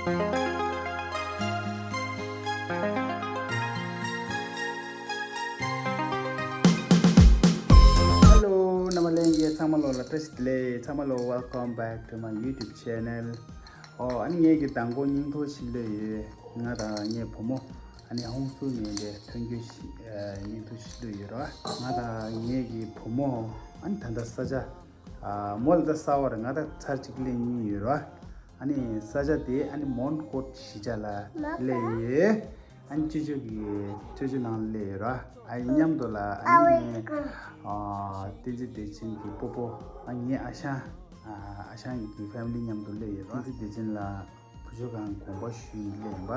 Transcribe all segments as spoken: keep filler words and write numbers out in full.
རྣམ་པ་ལྷན་རྒྱས་ཚང་མ་ལོ་ལ་བཀྲ་ཤིས་བདེ་ལེགས། ཚང་མ་ལོ་welcome back to my YouTube channel. ཨོ་ཨ་ནི་ངེད་ཀྱི་མདང་དགོང་བརྙན་ཐུང་ཞིག་སླེབས་ཡོད། ང་དང་ངའི་བུ་མོ་ཨ་ནི་ཧོང་སུར་ནས་འདི་ཐོན་རྒྱུ་ཞིག་ཨ་བརྙན་ཐུང་ཞིག་སླེབས་ཡོད་ར། ང་དང་ངེད་ཀྱི་བུ་མོ་ཨ་ནི་ད་ལྟ་ས་ཆ་ཨ་མོ་ལ་ད་གསར་པ་རེད། ང་ད་ཚར་གཅིག་སླེབས་མྱོང་ཡོད་ར། ཨ་ནི་ས་ཆ་དེ་ཨ་ནི་མོན་གྷོ་གཞིས་ཆགས་ལ་སླེབས་ཡོད། ཨ་ནི་ཅོ་ཅོ་གི་ཅོ་ཅོ་ནང་སླེབས་ཡོད་ར། ཨ་ནི་མཉམ་དུ་ལ་ཨ་ནི་ཨ་བཏུད་རྩི་བདེ་ཆེན་གྱི་སྤོ་སྤོ་ཨ་ངའི་ཨ་ཞང་ཨ་ཨ་ཞང་གི་ཕེ་མི་ལི་མཉམ་དུ་སླེབས་ཡོད་ར། བཏུད་རྩི་བདེ་ཆེན་ལ་བུ་ཆོ་གང་དགོངས་པ་ཞུས་ནས་སླེབས་ཡིན་པ། ཨ་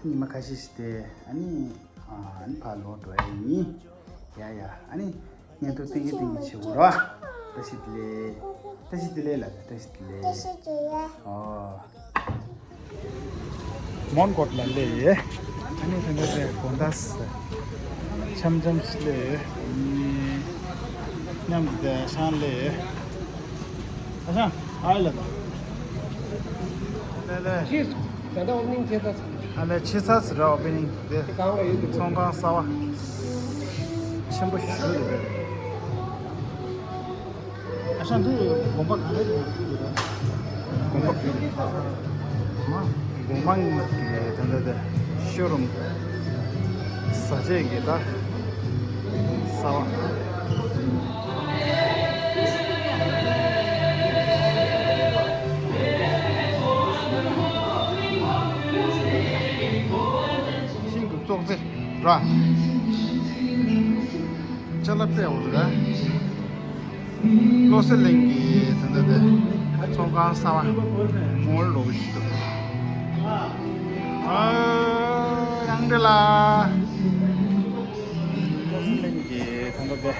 ནི་ཉི་མ་ཁ་ཤས་ཤིག་སྟེ་ཨ་ནི་ཨ་ནི་ཕར་ལོག་འགྲོ་ཡ་ཡིན། ཡ་ཡ་ཨ་ནི་བརྙན་ཐུང་བསྟན་གྱི་བསྟན་གྱི་བྱེད་དགོས་ར། བཀྲ་ཤིས་བདེ་ལེགས། བཀྲ་ཤིས་བདེ་ལེགས་ལ་བཀྲ་ཤིས་བདེ་ལེགས། ཨོ། མོན་གྷོ་ལ་སླེབས་ཡོད། ཨ་ནི་ད་ལྟ་དེ་དགོང་དག་འཆམ་འཆམ་ཞིག་སླེབས་ཡོད། མཉམ་དུ་དེ་ཤང་སླེབས་ཡོད། ཨ་ཤང་ཨ་ལ་དང་། ལས་ལས། ད་ལྟ་ཨོ་པ་ནིང་བྱེད་ཚར་སོང་། ཨ་ལས་བྱེད་ཚར་སོང་ར་ཨོ་པ་ནིང་དེ། དེ་གང་ལ་ཡོད་འདུག་ཚོང་ཁང་གསར་པ་ཆེན་པོ་ཞིག་རེད། ཨ་ཞང་འདི་དགོན་པ་ག་རེ་རེད། དགོན་པ་དགོན་པ་གི་ད་ལྟ་དེ་ཤོ་རུམ་ཟ་ཆས་ཀྱི་ད་གསར་པ། ཤིང་གི་བཙོག་རྫས་ར། ཅ་ལག་དཔེ་འོ་ར། བློ་གསལ་གླིང་གི་ད་ལྟ་དེ་ཚོང་ཁང་གསར་པ་མོལ་ལོག་ཞིག་འདུག་ཨ་ཡང་འདྲ་ལ། བློ་གསལ་གླིང་གི་ད་ལྟ་དེ་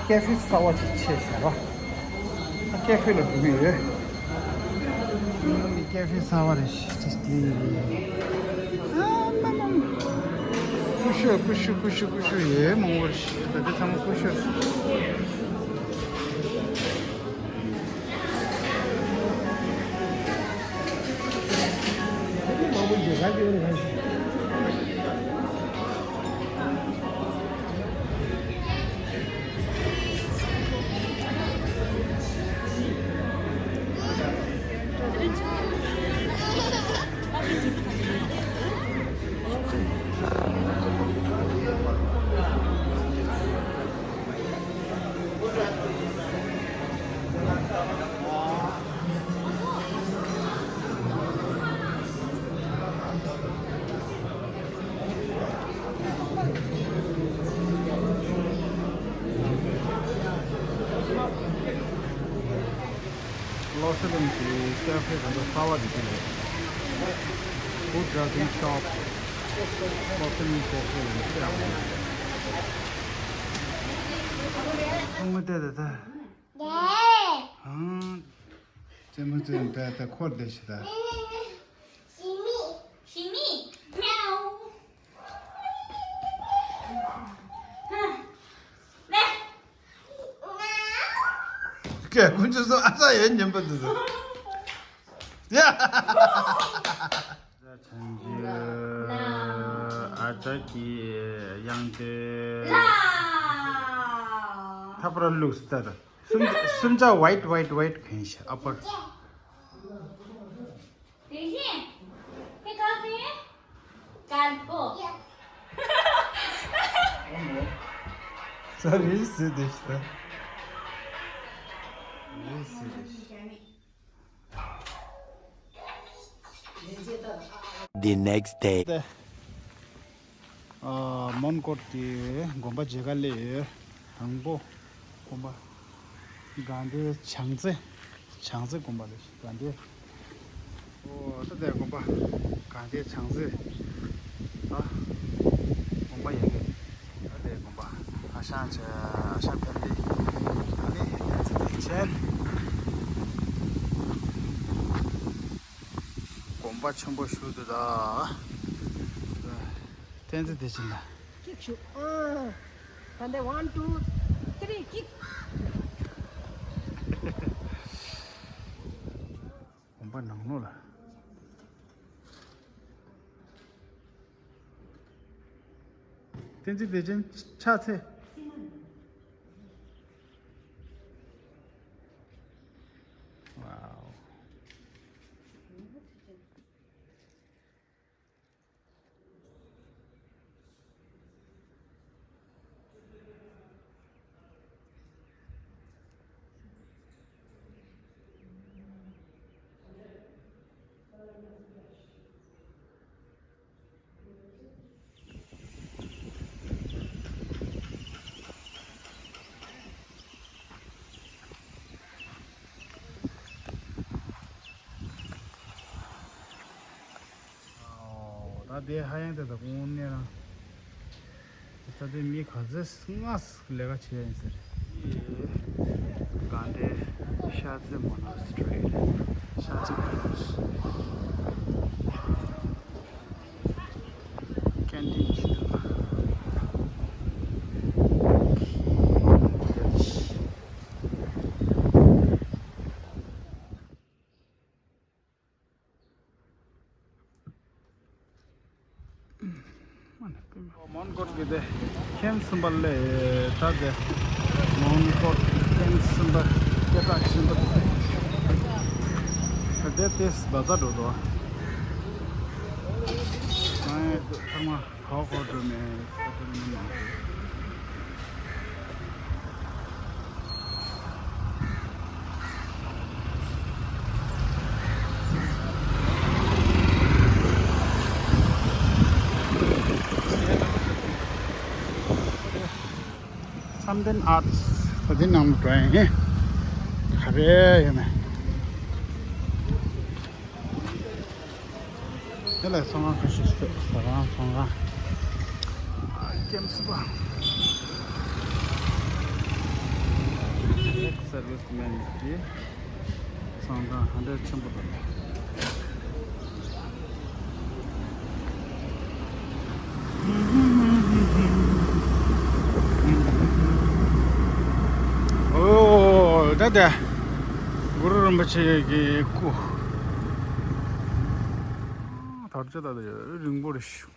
ཀེ་ཧྥེ་གསར་པ་ཅིག་ཕྱེས་ཤག་ར། ཀེ་ཧྥེ་ལ་འགྲོ་གི་ཡོད། ཀེ་ཧྥེ་གསར་པ་རེད་ཤག་ཀུ་ཤུ་ཀུ་ཤུ་ཀུ་ཤུ་ཡོད་མང་པོ་རེད་ཤག་ད་ལྟ་ཚང་མ་ཀུ་ཤུ་རེད། བློ་གསལ་གླིང་གི་ཀེ་ཧྥེ་ད་ལྟ་གསར་པ་འདི་འདི་རེད། Food Dragon Shop། བློ་གསལ་གླིང་ཀེ་ཧྥེ་ཡིན་ཅི་ཡང་མེད། ཚང་མ་བལྟས་ད་ད། ཨང་། རྩེད་མོ་རྩེ་ད་ད་འཁོར་བསྡད་ཤི་ད། ཞི་མི། ཞི་མི། མྱའུ། ཧ། ལེ། ཀྱེ་ཀུན་སྤྱོད་སོགས་ཨ་ཙ་ཡོད་ཉན་པ་འདུག་ཟེར། ཡ། བྱང་ཆུབ་ཨ་ཙ་གི་དབྱངས་སྟོན། ལ། ཐབ་ར་ལུགས་ལྟར། སུམ་སུམ་ཆ་white white white གན་ཤ་ཨ་པར། དེ་བཞིན་དེ་ག་ནས་དཀར་པོ། ས་རིས་སུ་དེ་ཤ་རིས་སུ་དེ་ཤ། The next day. ཨ་མོན་གྷོ་གི་དགོན་པ་མཇལ་ཁ་སླེབས་ཡོད། དང་པོ་དགོན་པ་དགའ་ལྡན་བྱང་རྩེ། བྱང་རྩེ་དགོན་པ་ལ་དགའ་ལྡན། ཨོ་ད་ལྟའི་དགོན་པ་དགའ་ལྡན་བྱང་རྩེ། ཨ་དགོན་པ་ཡིན་གི། ད་ལྟའི་དགོན་པ་ཨ་ཞང་ཆེ་ཨ་ཞང་ཕེ་མི་ལི་ཨ་ནི་བསྟན་འཛིན་བདེ་ཆེན། དགོན་པ་ཆེན་པོ་ཞིག་འདུག་ད། བསྟན་འཛིན་བདེ་ཆེན་ལ། ཀིག་ཞུ། ཨ། ད་ལྟ་one two three kick. དགོན་པ་ནང་ལོགས་ལ། བསྟན་འཛིན་བདེ་ཆེན་ཕྱག་འཚལ། Wow. ཨོ། ད་དེ་ཧ་ཡང་དེ་ད་དངོས་གནས་རང་། ད་དེ་མི་ག་ཚོད་སྔ་ལས་ཀ་བྱས་ཡིན་ཟེར། དགའ་ལྡན་ཤར་རྩེ་མོ་ན་སི་ཊི་རི། ཤར་རྩེ་མོ་ན་སི་ཊི་རི། ཀན་ཊིན་ཅིག་འདུག་མོན་གྷོ་གི་དེ་ཁྱིམ་གསུམ་པ་ལས་ད་དེ་མོན་གྷོ་ཁྱིམ་གསུམ་པ་སྐད་གྲགས་ཆེན་པོ་དེ་དེ་དེ་བཟའ་ཚང་འགྲོ་འདུག་ཨ་ནི་ཚང་མ། ཧོ་ཧོ་འགྲོ་མེད་ཧོ་ཧོ་མི་མང་པོ། བསམ་གཏན་ཨར་ཊི་ད་དེ་ནང་འགྲོ་ཡིན། ག་རེ་ཡོད་མེད། དེ་ལ་ཚོང་ཁང་ཁ་ཤས་ཤིག་ཟ་ཁང་ཚོང་ཁང་། ཨ། ཀེམ་སི་པ། ཨེག་སར་ཝིས་མེན་གྱི་ཚོང་ཁང་ཧ་འདྲ་ཆེན་པོ་འདུག་ཨོ། ད་ལྟ་གུ་རུ་རིན་པོ་ཆེ་གི་སྐུ། དར་ཆ་ད་ལྟ་རིང་པོ་རེད་ཤག་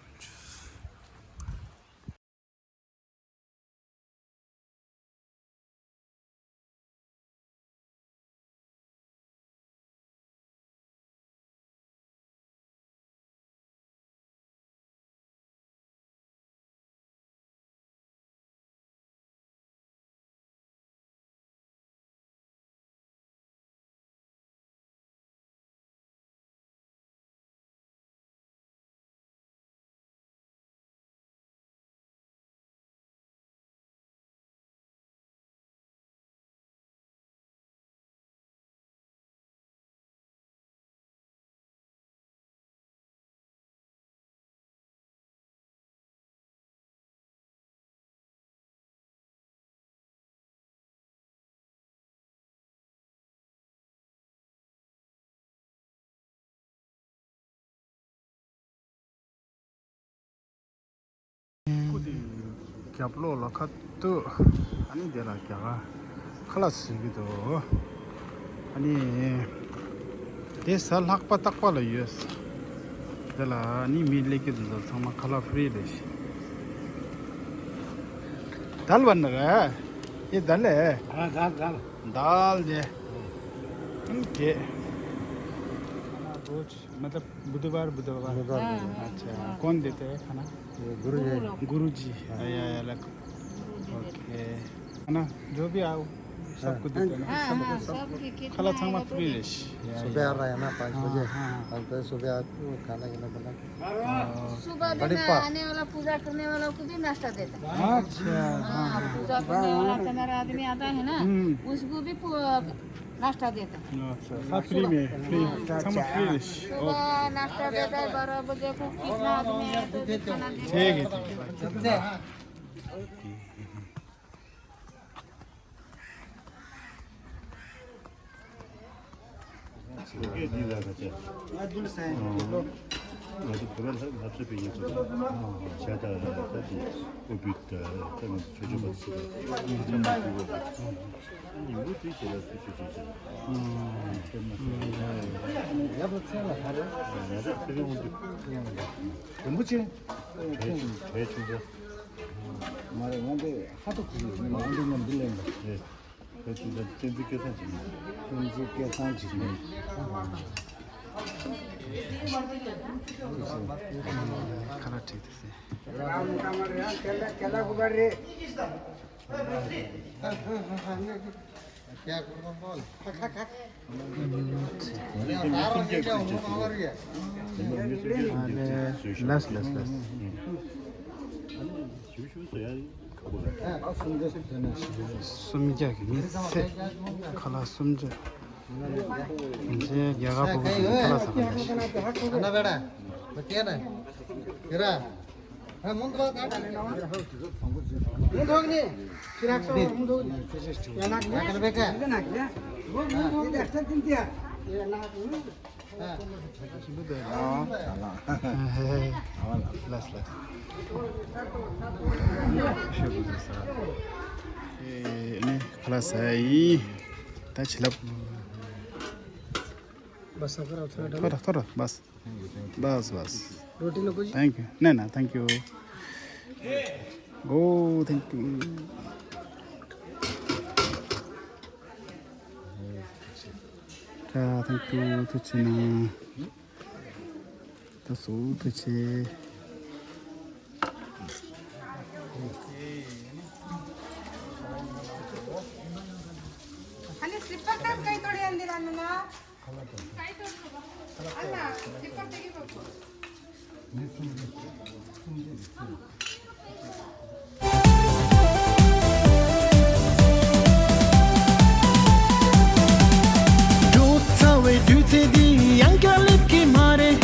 སྐུ་དེ་རྒྱབ་ལོགས་ལ་ཁ་གཏུགས། ཨ་ནི་དེ་ལ་རྒྱ་གར་ཁ་ལག་བཟོས་ཀྱི་འདུག་ཨ་ནི་དེ་གཟའ་ལྷག་པ་རྟག་པ་ལ་ཡོད། དེ་ལ་ཨ་ནི་མི་སླེབས་ཀྱི་འདུག་ཚང་མ་ཁ་ལག་ཧྥི་རི་རེད་ཤག་དཱལ་བ་ན་ར། ཨེ་དཱལ་ལེ། ཨ་དཱལ་དཱལ། དཱལ་དེ། ཨ་ནི་དེ། रोज मतलब बुधवार बुधवार। बुधवार, हाँ, बुधवार। अच्छा, हाँ। कौन देते हैं खाना? ये गुरु जी। गुरु जी। हाँ। या, या, अलग। गुरु जी देते हैं। ओके। है ना, जो भी आओ, सबको देते हैं ना? हाँ, हाँ, सबको। सबके कितना खाला छामा आएगा तो फ्री दे। या, सुबह आ रहा है ना, पाँच बजे। हाँ, हाँ। हम तो सुबह आके वो खाना कीना बना के। हाँ। सुबह बड़ी देना, पा- आने वाला, पूजा करने वाला को भी नाश्ता देता है। अच्छा, हाँ, हाँ, हाँ। पूजा करने वाला हमारा आदमी आता है ना, हम्म। उसको भी पू- नाश्ता देता है। अच्छा, सब फ्री में, फ्री, हाँ। सब फ्री। सुबह नाश्ता देता है, बारह बजे को कितना आदमी है तो भी खाना देता है। ठीक है, ठीक है। རིན་པོ་ཆེ། གྲས་ཆུང་ཆུང་། མ་རེད། ང་འདི་ཧ་ཏུ་ཁུ་ཡོད། ང་འདི་མཉམ་འདི་ལེན་པ་རེད། བོད་ཀྱི་བསྟན་འཛིན་སྐལ་བཟང་ཅིག་ཡིན། བསྟན་འཛིན་སྐལ་བཟང་ཅིག་ཡིན། ཁ་ལག་བྲིས་ཏེ་ཟེར། ལས་ལས་ལས། སུམ་བརྒྱ་གི་མི་ཚེ་ཁ་ལག་སུམ་བརྒྱ། ང་ཚོའི་རྒྱ་གར་བུ་གུ་ཁ་ལག་ཟ་ག་ལ་ཤི། ལགས་ལགས། ཨེ་ནི་ཁ་ལག་ཟ་ཡི། ད་བྱིན་རླབས། बस अगर आप थोड़ा ཐོ་ར་ཐོ་ར་བས། བས་བས། रोटी लो कुछ। Thank you. न न, thank you. Oh, thank you. 자, thank you. ཐུགས་རྗེ་གནང་། ད་སུ་ཐུགས་རྗེ་ཆེ། खाली स्लीपर कान कहीं तोड़े अंदर आना ना। कहीं तोड़ दो। अन्ना, स्लीपर देखिए बाबू। འགྲོ་ཚར་བའི་དུས་ཚོད་འདི་ཡང་བསྐྱར་སླེབས་ཀྱི་མ་རེད།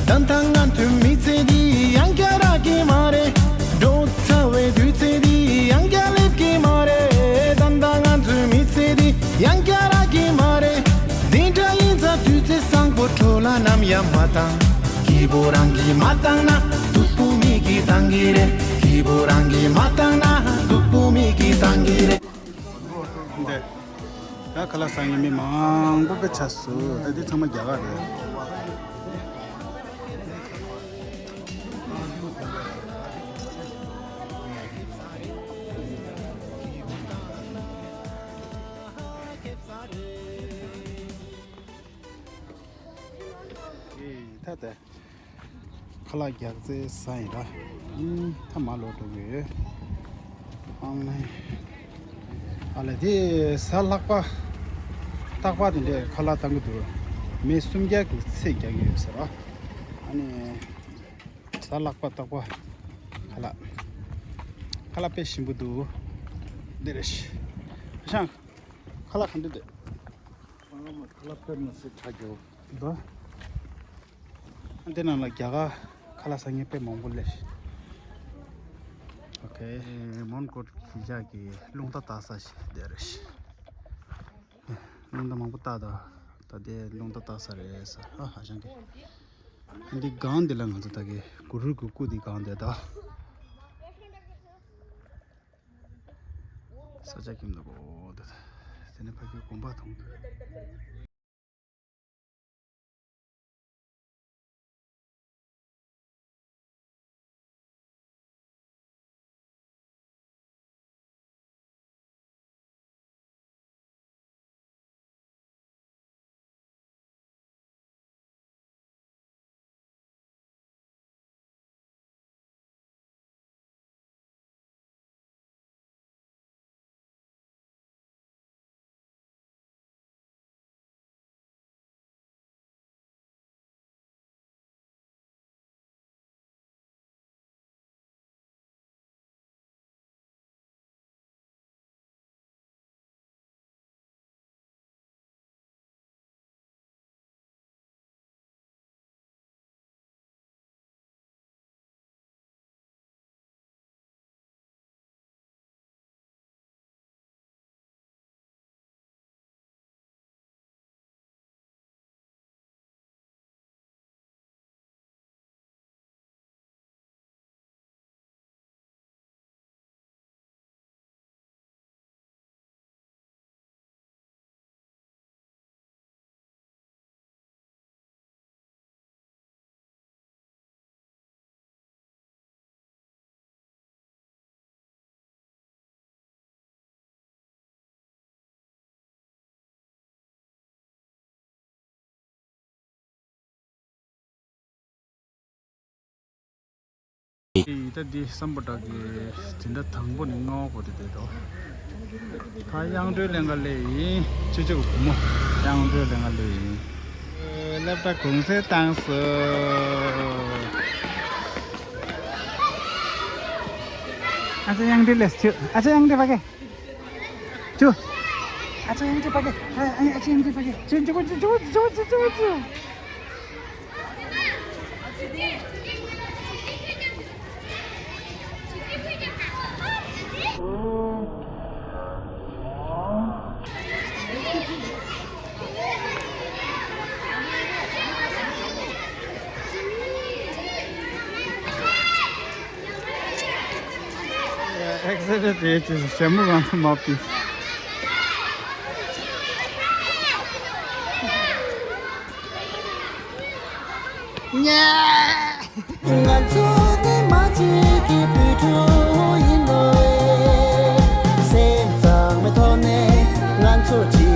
ད་ལྟ་ང་ཚོའི་མི་ཚེ་འདི་ཡང་བསྐྱར་རག་གི་མ་རེད། འགྲོ་ཚར་བའི་དུས་ཚོད་འདི་ཡང་བསྐྱར་སླེབས་ཀྱི་མ་རེད། ད་ལྟ་ང་ཚོའི་མི་ཚེ་འདི་ཡང་བསྐྱར་རག་གི་མ་རེད། འདི་འདྲ་ཡིན་ཙང་དུས་ཚོད་བཟང་པོ་འཕྲོ་ལ་ནམ་ཡང་མ་བཏང་། སྐྱིད་པོ་རང་གིས་མ་བཏང་ན་སྡུག་པོ་མི་གིས་བཏང་གི་རེད། སྐྱིད་པོ་རང་གིས་མ་བཏང་ན་སྡུག་པོ་མི་གིས་བཏང་གི་རེད། འདི། ད་ཁ་ལག་ཟ་མཁན་མི་མང་པོ་དཔེ་ཆགས་སོང་། ད་འདི་ཚང་མ་རྒྱ་གར་རེད། ཨེ་ད་ད། ཁ་ལག་རྒྱག་རྩེ་ས་ཡིན་ར། ཨིན་ཐ་མ་ལོ་འགྲོ་གི་ཡོད། ཨང་ནི། ཨ་ལེ་དེ་གཟའ་ལྷག་པ། རྟག་པར་དེ་འདྲའི་ཁ་ལག་བཏང་གི་འདུག་མི་སུམ་བརྒྱ་གི་ཚེ་རྒྱག་གི་ཡོད་ཟེར་ར། ཨ་ནི། གཟའ་ལྷག་པ་རྟག་པར་ཁ་ལག་ཁ་ལག་དཔེ་ཞིམ་པོ་འདུག་འདི་རེད། ཤང་། ཁ་ལག་ག་འདྲ་འདུག་ཁ་ལག་དཔེ་མི་སྲིད་ཁ་རྒྱོབ། འདུག་འདི་ནང་ལ་རྒྱ་གར་ཁ་ལག་ཟ་མཁན་དཔེ་མང་པོ་སླེབས་ཤག་ཨོ་ཁེ། མོན་གྷོ་གཞིས་ཆགས་ཀྱི་རླུང་རྟ་བཏགས་ས་ཞིག་འདི་རེད། རླུང་རྟ་མང་པོ་བཏགས་འདུག་ད་ལྟའི་རླུང་རྟ་བཏགས་ས་རེད་ཟེར། ཨ་ཧ་ཤང་གི། འདི་སྒང་འདི་ལ་ང་ཚོ་ད་གི་གུ་རུ་གི་སྐུ་འདི་སྒང་འདི་ད། ས་ཆ་ཁྱིམ་དུ་གོ་ད། དེ་ནས་ཕ་གི་དགོན་པ་མཐོང་། ད་འདི་སམ་བྷོ་ཊ་གི་འཛིན་གྲྭ་དང་པོ་ནས་ལྔ་པ་བར་དུ་བསྡད་འདུག་ད་དབྱངས་སྒྲོལ་ལེན་ག་སླེབས་ཡིན། ཆུ་ཆུ་གི་བུ་མོ་དབྱངས་སྒྲོལ་ལེན་ག་སླེབས་ཡིན། སློབ་གྲྭ་གུང་སེང་བཏང་སོང་། ཨ་ཅག་དབྱངས་སྒྲོལ་ལེན་ཆུ། ཨ་ཅག་དབྱངས་སྒྲོལ་ཕ་གི། ཆུ། ཨ་ཅག་དབྱངས་སྒྲོལ་ཕ་གི། ཨ་ཨ་ཨ་ཅག་དབྱངས་སྒྲོལ་ཕ་གི། ཆུ་ཆུ་ཆུ། ཨེག་སའི་ཊེཌ་རེད། ཅེས་ཞྭ་མོ་གང་དུ་མ་ཕིས། ང་ཚོ་ནི་མ་གཅིག་གི་བུ་ཕྲུག་ཡིན་ནོ། སེམས་གཙང་མའི་ཐོག་ནས་ང་ཚོ་གཅིག